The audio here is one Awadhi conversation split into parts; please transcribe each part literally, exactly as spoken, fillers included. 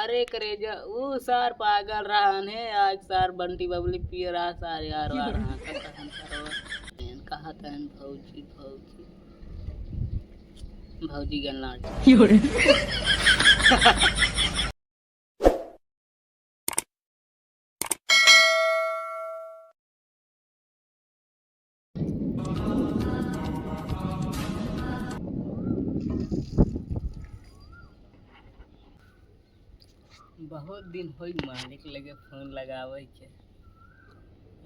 अरे करेजा, ऊ सार पागल रहन है, आज सार बंटी बबली पियरा सार यार वार हाँ, का कहन करो। एन कहा तहन भौजी, भौजी। भौजी गन लाट। बहुत दिन होई मालिक लगे फोन लगावे के।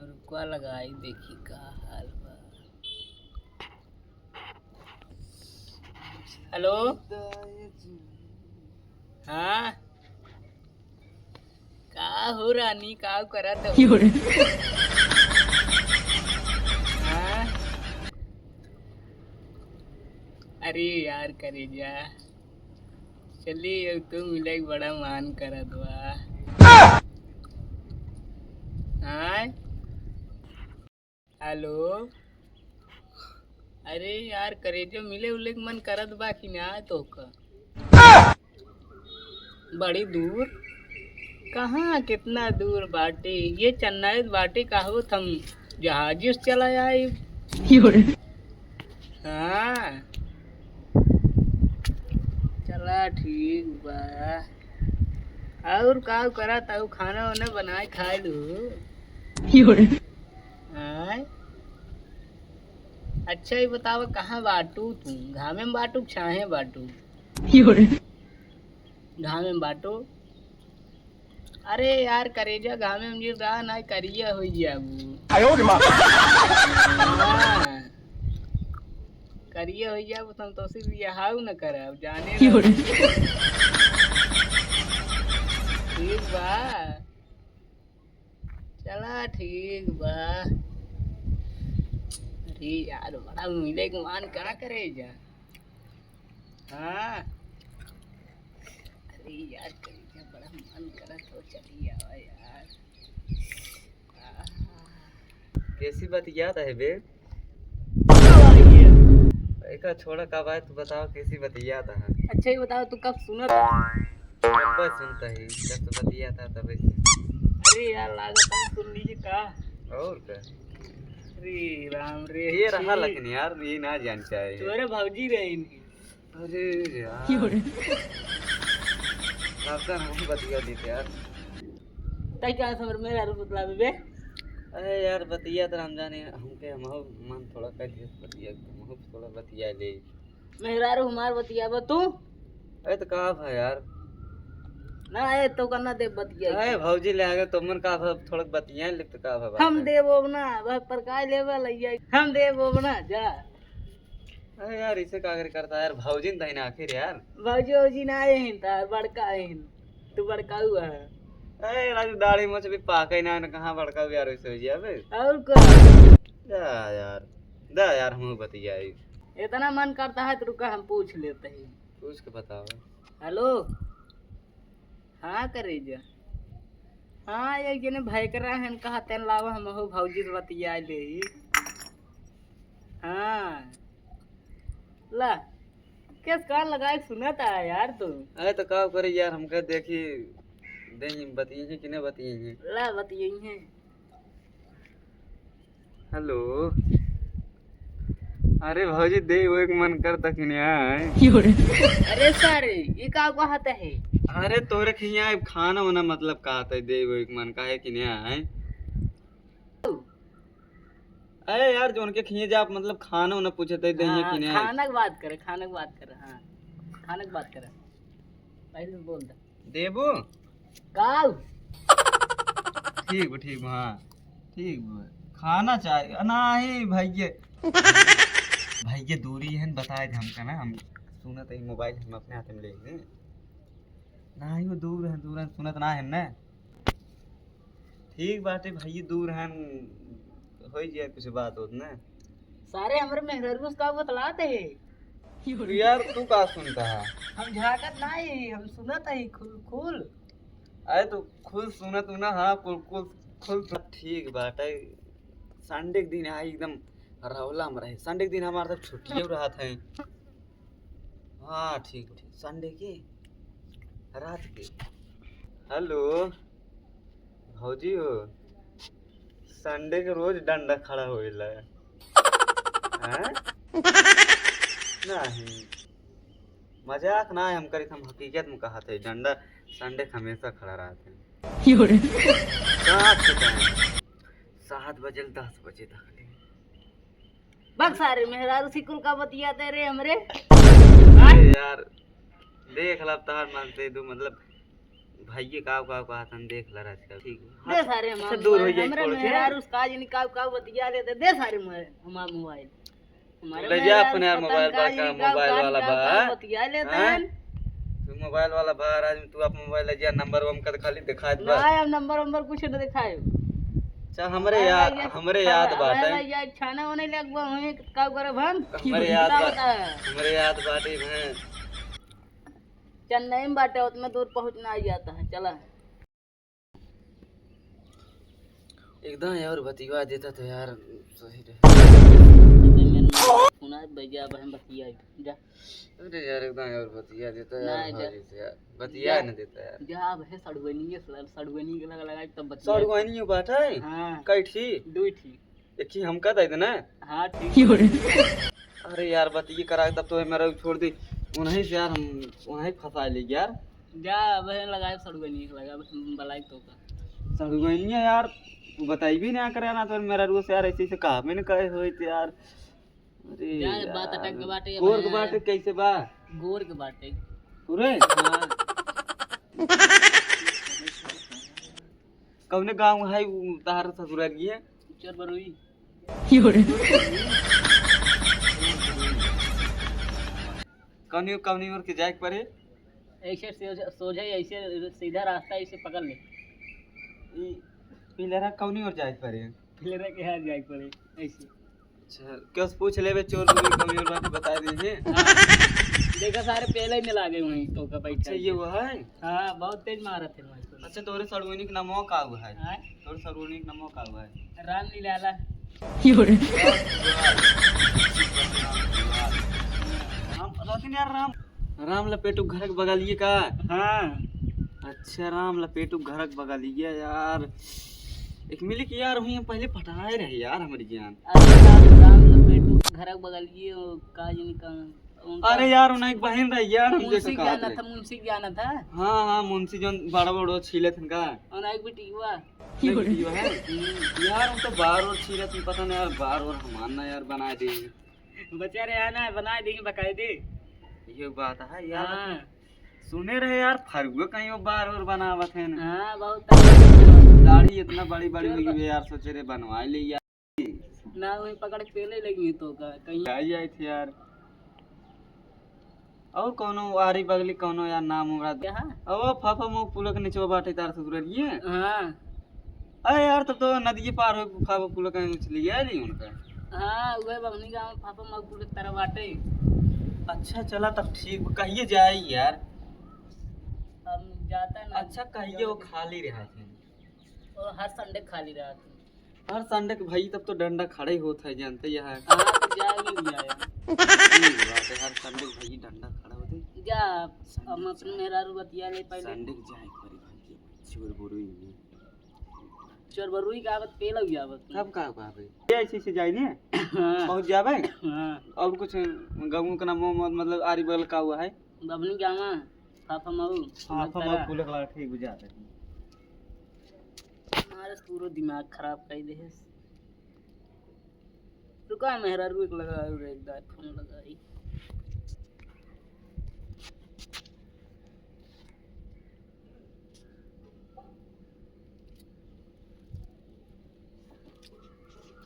रुकवा लगाई, देखी का हाल बा। हेलो। हाँ। का हो रानी, का करत हो? हाँ? अरे यार करेजा, चली अब तू मिले के बड़ा मान करत बा। हाँ? हेलो। अरे यार करेजा, मिले उले के मन करत बा कि ना तोहका? बड़ी दूर? कहाँ, कितना दूर बाटे? ये चेन्नई बाटे, कहो त हम जहाज से चला आए। हाँ। चला ठीक बा। और का करत हऊ, खाना वाना बनाए खाए लू? आय? अच्छा, ये बतावा, कहाँ बाटू तू? घामे में बाटू, छाहे बाटू? घामे में बाटू? अरे यार, करेजा, घामे में जे रहा ना, करिया हो जाबू। आयो रे माँ। हाँ। करिया हो जाबू, संतोषी बियाह न करब, जाने रहो। ठीक बा। चला ठीक बा। अरे यार, बड़ा मिले के मान का करेजा? हाँ। अरे यार, करेजा बड़ा मन करत हो, चली आवा यार। आहा। कैसी बतियात है बे? एका छोड़ा का बात, तू बताओ कैसी बतियात है? अच्छा, ये बताओ, तू कब सुनत है? कब सुनता है? जब तो बतियात है तबे से। अरे यार, लागत है सुन लीजिए का। और का? अरे राम रे, ये रहा छी। लेकिन यार, ये ना जान चाहिए। तोरे भौजी रहे इनकी। अरे यार। क्यों रे? अब तो हम बतिया देते यार। तई का समझ में यार बतलावे बे? अरे यार, बतिया तो हम जाने, हमके हम मन थोड़ा कर दिए बतिया, हम थोड़ा बतिया ले। मेहरारू हमार बतियाबा तू? अरे तो का भा यार? ना, ए, तो का ना दे बतिया। अरे भौजी ले आगे, तो मन का भा थोड़ा बतिया ले तो का भा बात हम है? देबो ना, वह पर का लेबा लइया। हम देबो ना, जा। अरे यार, इसे का करे करता है यार, भौजी न तहिन आखिर यार। भौजी, भौजी ना आए हैं तार, बड़का आए हैं। तू बड़का हुआ है। अरे राजू, दाढ़ी मोछ भी पाके ना, न कहाँ बड़का हुआ यार, वैसे हो जिया बे। और का? जा यार, जा यार, हम बतियाई। इतना मन करता है तो रुका, हम पूछ लेते हैं। पूछ के बताओ। हेलो। हाँ करेजा। हाँ, एक जने भैकरा हन, कहा तेन लावा, हम हो भौजी से बतिया ले। हाँ। ला, केस कान लगाए सुनत आ यार तू। अरे तो का करे यार, हमका देखी, दे बतिये कि नहीं बतिये। ला, बतिये। हेलो। अरे भौजी, दे वो एक मन करता कि नहीं आए? अरे सारे, ये का कहत है? अरे तोरे खिया खाना होना मतलब कहत है, दे वो एक मन का है कि नहीं आए? अरे यार, जो उनके खिए जा, मतलब खाना होना पूछत है, दे हाँ, कि नहीं आए? खाना की बात करे, खाना की बात करे, हाँ, खाना की बात करे, पहले बोल दे। देबू? काऊ? ठीक बा, ठीक बा, हाँ। ठीक बा। खाना चाहे, नाही भैये। भैये दूरी है, बताए दे हमका ना, हम सुनत है मोबाइल हम अपने हाथ में लेंगे। नाही, वो दूर है, दूर है, सुनत ना है ना। ठीक बाटे भैये, दूर है, होई जाए कुछ बात होत ना। सारे हमरे मेहरारू से का बतलात है? यार, तू का सुनता है? हम झाकत नाही, हम सुनत है खुल खुल। अरे, तू खुल सुनत हूँ ना, हाँ, कुल, कुल, खुल सुन। ठीक बाटे, संडे के दिन आई एकदम रौला में रहे। संडे के दिन हमारे सब छुट्टियों रहत है। हाँ, ठीक, ठीक, संडे के रात के। हेलो, भौजी हो, संडे के रोज डंडा खड़ा होइला, हैं? नहीं, मजाक ना है हम करित, हम हकीकत में कहत है, डंडा संडे के हमेशा खड़ा रहत है। यो रे। रात के टाइम सात बजे, दस बजे तक ले। बक सारे मेहरारू से कुल का बतियाते रे हमरे। अरे यार, देख ला तहार मन से दू, मतलब, भाइये काव काव कहत हन, देख ला राजकल, ठीक बा। दे सारे अच्छा, हमार दूर हो मोबाइल, जाए हमरे छोड़ के। मेहरारू से काज नहीं काव काव बतिया लेते, दे सारे मोबाइल, हमार मोबाइल। हमारे ले जा मेहरारू अपने यार पता मोबाइल नहीं बा, काज का नहीं काव मोबाइल काव वाला नहीं काव बा। काव बतिया लेते हैं। हैं? तू मोबाइल वाला बा, राज, तू अपन मोबाइल ले जा, नंबर वम कर खाली दिखात बा। ना, अब नंबर वंबर कुछ न दिखाए। अच्छा, हमरे हाँ, याद, ये हमरे याद हमरे बाटे। याद छाना होने लग गवा, वहीं का करब हम? हमरे याद बता, बा-, बता। हमरे याद बाटे, हैं। चेन्नई में बाटे, उतना दूर पहुँच ना जाता है, चला। एकदम यार बतिया देता तो यार सही रहे। सुना भैया, अब हम बतिया जा। अरे यार, एकदम यार बतिया देता यार, ना जा। भाई से यार, बतिया जा। न देता यार। जा, अब है सड़ुआनी के, सड़-, सड़ुआनी के लगा, लगा, तब बतिया। सड़ुआनी बात है? हाँ। कई ठी? दुई ठी। एक ही हमका दे देना। हाँ, ठीक। अरे यार, बतिये करा, तब तो मेरा छोड़ दे। उन्हीं से यार, हम उन्हीं फंसा ले यार। जा, अब है लगाए सड़ुआनी के लगा, अब हम बलाई तो का। सड़ुआनी यार, तू बताई भी ना करे ना, तो मेरा रोज यार ऐसे, ऐसे कहा मैंने कहे होई तो यार। अरे जा, बात यार। अटक के बाटे, गोर के भाई। बाटे, कैसे बा? गोर के बाटे। पूरे? हाँ। कौने गाँव है उ तहार ससुराल की है? चोर बरुई। कौनी, कौनी ओर के जाए के पड़े? ऐसे से-, सोझे ऐसे सीधा रास्ता ऐसे पकड़ ले। ई पिलरा कौनी ओर जाए के पड़े? पिलरा के हाथ जाए के पड़े, ऐसे। अच्छा, केहू से पूछ लेबे, चोर बुरी कमी और बात बता दीजिए। हाँ। देखा सारे पहले ही मिला गए वहीं तो का बैठा अच्छा, है। ये वो है? हाँ, बहुत तेज मारत है वहीं तो। अच्छा, तोरे सड़ुआनी के नामो का हुआ है? हाँ? तोरे सड़ुआनी के नामो का हुआ है? राम निराला। राम, रहती नहीं यार, राम। राम लपेटू घर के बगलिए का? हाँ। अच्छा, राम लपेटू घर के बगलिए यार। एक मिली कि यार, वहीं हम पहले पटाए रहे यार, हमारी जान। अरे राम, राम लपेटू घर के बगलिए, वो का जानी का, उनका अरे यार, उन्हें एक बहिन रही यार, हम मुंशी जैसे कहत ज्ञान रहे। था, मुंशी ज्ञान था। हाँ, हाँ, मुंशी जौन बड़ा बड़ा छीले थे का। उन्हें एक बेटी हुआ। नहीं, बेटी हुआ है। हम्म। यार, हम तो बार और छीले थे, पता नहीं यार, बार और हमार ना यार बनाए दे। बचा रहे हैं ना, बनाए देंगे बकायदे। ये बात है यार। हाँ। सुने रहे यार, फरुआ कहीं वो बार और बनावत है ना। हाँ, बहुत। दाढ़ी इतना बड़ी बड़ी हुई है यार, सोचे रहे बनवा ले यार। ना, वहीं पकड़ के पेले लगी तो का, कहीं। आई आई थे यार। और कौनो आरी बगली कौनो यार नाम हमरा। कहाँ? अब फाफा मऊ पुल के नीचे बाटे तार ससुररिये। हाँ। अरे यार, तब तो नदी पार हो, फाफा पुल के नीचे ले आइली उनका। हाँ, उहे बभनी गाँव फाफा मऊ पुल के तरफ बाटे। अच्छा, चला तब ठीक बा, कहिए जाई यार। हम जाता ना। अच्छा, कहिए वो खाली रहा थे। वो हर संडे खाली रहा थे। हर संडे के भाई तब तो डंडा खड़ा ही होत है, जानते ही है। हाँ, तो जाए नहीं लिया यार। ठीक बात है, हर संडे के भाई डंडा खड़ा होते। जा, हम अपने मेहरारू बतिया ले पहले। संडे के जाए एक बारी भाई, चोर बरुई में। चोर बरुई का आवत, पेल हो गया आवत। कब का बात है? ये ऐसे से जाए ने? हाँ। पहुँच जाबे? हाँ। और कुछ गाँव का नाम, मतलब, आरी बगल का हुआ है? बभनी गाँव, फाफा मऊ, फाफा मऊ, पुलक लाला, ठीक बुझाता है। हमारे पूरा दिमाग खराब कर दे है। रुका, मेहरारू एक लगा रे, एक दाई फोन लगाई।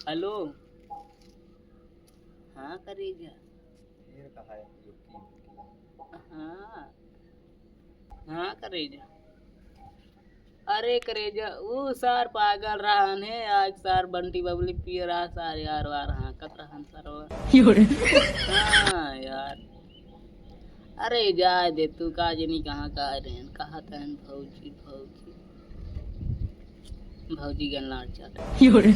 हेलो। हाँ करेजा। फिर कहा है कि हाँ। हाँ करेजा। अरे करेजा, ऊ सार पागल रहन है, आज सार बंटी बबली पिए रहा, सार यार वार हाँकत रहन सरवा। यो रे। हाँ यार। अरे जाए दे तू, का जनी कहाँ का रहन, कहा तहन भौजी, भौजी। भौजी गन लाड़ चाट। यो रे।